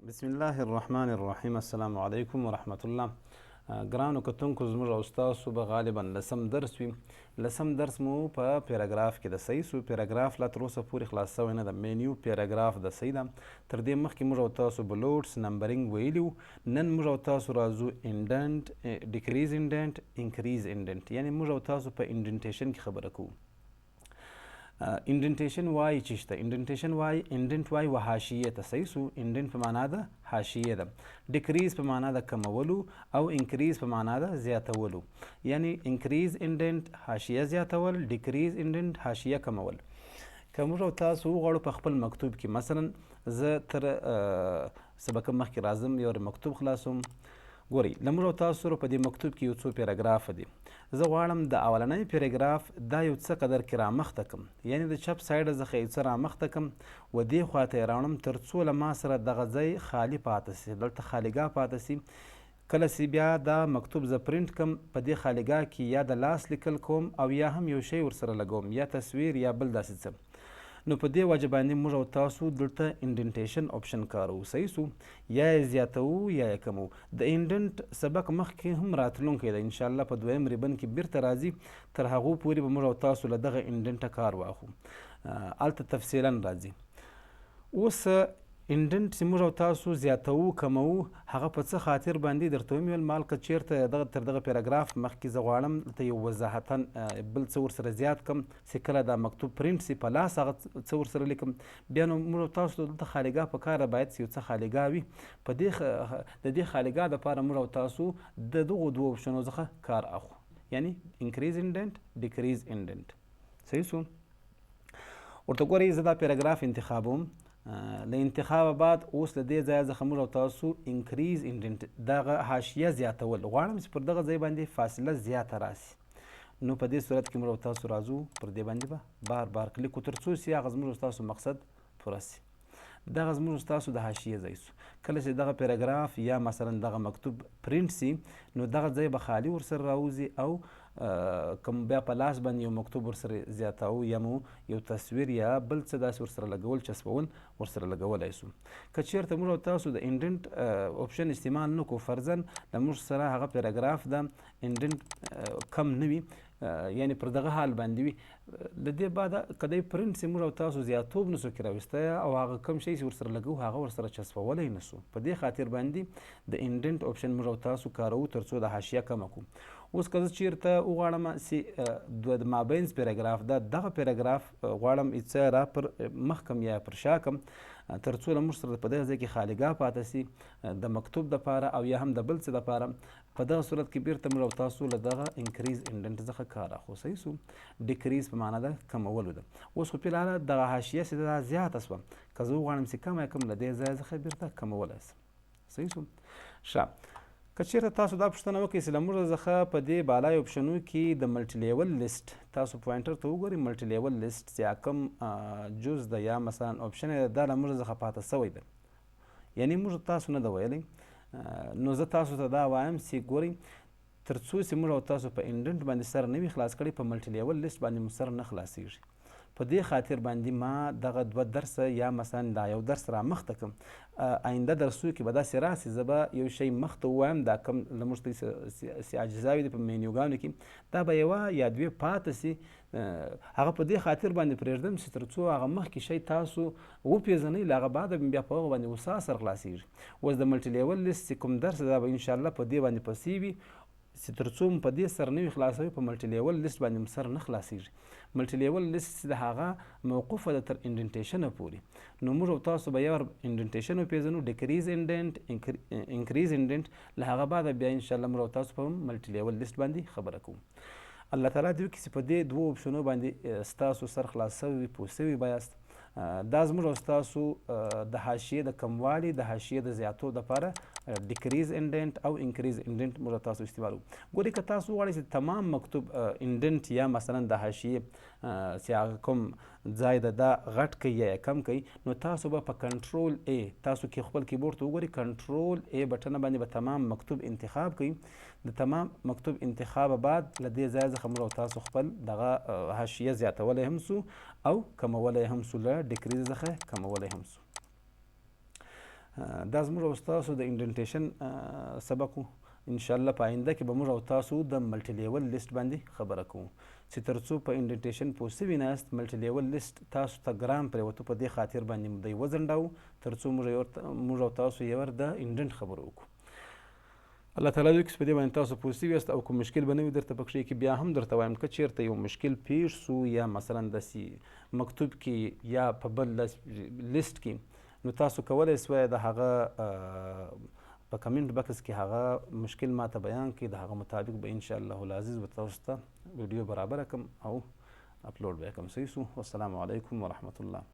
بسم الله الرحمن الرحیم. السلام علیکم ورحمت الله. ګرانو کتونکو، زموږ او ستاسو به غالبا لسم درس وي. لسم درس مو په پیراګراف کې د صحیح سو. پیراګراف لا تر اوسه پورې خلاص شوی نه ده، مینیو پیراګراف د صحیح ده. تر دې مخکې موږ او تاسو bullets، numbering ویلي وو. نن موږ او تاسو راځو indent، decrease indent، increase indent، یعنی موږ او تاسو په indentation کې خبره کوو. indentation وایي چې شته indentation وایي، indent وایي و حاشیې ته. صحیح سو. indent په معنا ده حاشیې ده، decrease په معنا ده کمولو او increase په معنا ده زیاتولو، یعنی increase indent حاشیه زیاتول، decrease indent حاشیه کمول. که موږ او تاسو وغواړو په خپل مکتوب کې، مثلا زه تر سبق مخکې راځم، یو مکتوب خلاصوم. ګورئ، له موږ او تاسو سره په دې مکتوب کې یو څو پیراګراف دي. زه غواړم د اولنی پیراګراف دا یو څه قدر کې رامخته کم، یعنی د چپ side څخه یو څه رامخته کم و دې خواته یې راوړم، تر څو له ما سره دغه ځای خالي پاته سي، دلته خالیګاه پاته سي. کله چې بیا دا مکتوب زه پرنټ کم، په دې خالیګاه کې یا د لاس لیکل کوم او یا هم یو شی ورسره لګوم، یا تصویر یا بل داسې څه. نو په دې وجه باندې موږ او تاسو دلته indentation option کاروو. صحیح سو. یا یې زیاتوو یا یې کموو. د indent سبق مخکې هم راتلونکی دی، انشاءالله په دویم ribbon کې بیرته راځي. تر هغو پورې به موږ او تاسو له دغه indent ه کار واخو، هلته تفصیلا راځي. اوس indent چې موږ او تاسو زیاتوو کموو، هغه په څه خاطر باندې؟ درته ومې ویل مال که چېرته دغه تر دغه پیراګراف مخکې زه غواړم دلته یو وضاحتا بل څه ورسره زیات کم، چې کله دا مکتوب پرنټ سي په لاس هغه څه ورسره لیکم، بیا نو موږ او تاسو ته دلته خالیګاه په کار ده، باید چې یو څه خالیګاه وي. په دې د دې خالیګاه دپاره موږ او تاسو د دغو دوو option ونو څخه کار اخو، یعنی increase indent، decrease indent. صحیح سو. ورته ګورئ، زه دا پیراګراف انتخابوم. له انتخابه بعد اوس له دې ځایه څخه موږ او تاسو increase indent، دغه حاشیه زیاتول غواړم، چې پر دغه ځای باندې فاصله زیاته راسي. نو په دې صورت کې موږ او تاسو راځو، پر دې باندې به بار بار کلیک کو، تر څو چې هغه زموږ تاسو مقصد پوره سي. دغه زموږ تاسو د حاشیې ځای سو. کله چې دغه پیراګراف یا مثلا دغه مکتوب پرنټ سي، نو دغه ځای به خالي ورسره راوځي او کوم بیا په لاس باندې یو مکتوب ورسره زیاتاو یا مو یو تصویر یا بل څه داسې ورسره لګول، چسپول ورسره لګولای سو. که چیرته موږ او تاسو د indent option استعمال نه کو، فرضاً له موږ سره هغه پیراګراف د indent کم نه وي، یعنی پر دغه حال باندې وي، له دې بعده که دی پرنټ سي، موږ او تاسو زیاتوب نسو کې راوستی او هغه کوم شی چې ورسره لګوو هغه ورسره چسپولی نسو. په دې خاطر باندې د indent option موږ او تاسو کاروو، تر څو د حاشیه کمه کړو. اوس که زه چیرته وغواړم چې د مابینځ پیراګراف ده، دغه پیراګراف غواړم څه را پر مخ کم یا پر شا کم، تر څو له موږ سره په دغه ځای کې خالیګاه پاته سي د مکتوب دپاره او یا هم د بل څه دپاره، په دغه صورت کې بیرته موږ او تاسو له دغه increase indent څخه کار اخلو. صحیح سو. decrease په معنا ده کمولو ده. اوس خو فلحال دغه حاشیه چې ده زیاته سوه، که زه وغواړم چې کمه یې کړم، له دې ځایه څخه بیرته کمولی سم. صحیح سو. ښه، که چیرته تاسو دا پوښتنه وکړئ چې له موږ څخه په دې بالای option ونو کې د multi level list، تاسو pointer ته وګورئ، multi level list چې کوم جز ده یا مثلا option ده، دا له موږ څخه پاته سوی ده، یعنی موږ تاسو نه ده ویلی. نو زه تاسو ته دا وایم چې ګورئ، تر څو چې موږ او تاسو په indent باندې سر نه وي خلاص کړی، په multi level list باندې مو سر نه خلاصیږي. په دې خاطر باندې ما دغه دوه درسه یا مثلا دا یو درس را مخته کم. آینده درسو کې به داسې راسي، زه به یو شی مخته ووایم، دا کم له موږ ته سي اجزاوې دي په مینیوګانو کې، دا به یوه یا دوې پاته سي. هغه په دې خاطر باندې پرېږدم چې تر څو هغه مخکې شی تاسو وپېژنئ، له هغه بعده بیا په هغه باندې وسا سر خلاصېږي. اوس د multi level list چې کوم درس ده، دا به انشاءالله په دې باندې پسې وي چې تر څو مو په دې سر نه وي خلاصوي، په multi level list باندې مو سر نه خلاصېږي. multi level list چې د هغه موقوفه ده تر indentation پورې. نو موږ او تاسو به یو indentation وپېژنو، decrease indent، increase indent، له هغه بعده بیا انشاءالله موږ او تاسو په multi level list باندې خبره کوو. الله تعالی دې وکړي چې په دې دوو option ونو باندې ستاسو سر خلاص سوی وي، پوه سوي به یاست. دا زموږ او ستاسو د حاشیې د کموالي، د حاشیې د زیاتو دپاره decrease indent او increase indent موږ تاسو استعمالوو. ګورئ، که تاسو وغواړئ چې تمام مکتوب indent یا مثلا د حاشیې چې هغه کوم ځای ده دا غټ کوي یا یې کم کوي، نو تاسو به په control A، تاسو کې خپل کیبورډ ته وګورئ، control A button باندې به تمام مکتوب انتخاب کوي. د تمام مکتوب انتخاب بعد له دې ځای څخه موږ او تاسو خپل دغه حاشیه زیاتولی هم سو او کمولی هم سو، له decrease څخه کمولی هم سو. دا زموږ او ستاسو د indentation سبق وو. ان شاء الله په آینده کې به موږ او تاسو د multi level list باندې خبره کوو، چې ترڅو په indentation پوه سوي نه یاست، multi level list تاسو ته ګران پرېوتو، په دې خاطر باندې مو دی وځنډاوو ترڅو موږ او تاسو یو د indent خبره وکړو. الله تعالی دې وکړي په دې باندې تاسو پوه سوي یاست او کوم مشکل به نه وي درته پکښې کې. بیا هم درته وایم که چېرته یو مشکل پیښ سو، یا مثلا داسې مکتوب کې یا په بل لیست کې، نو تاسو کولی سوی د هغه په comment box کې هغه مشکل ماته بیان کړئ. د هغه مطابق به ان شاء الله العزیز به تاسو ته ویډیو برابره کم او اپلوډ به یې کم. صحیح سو. والسلام علیکم ورحمت الله.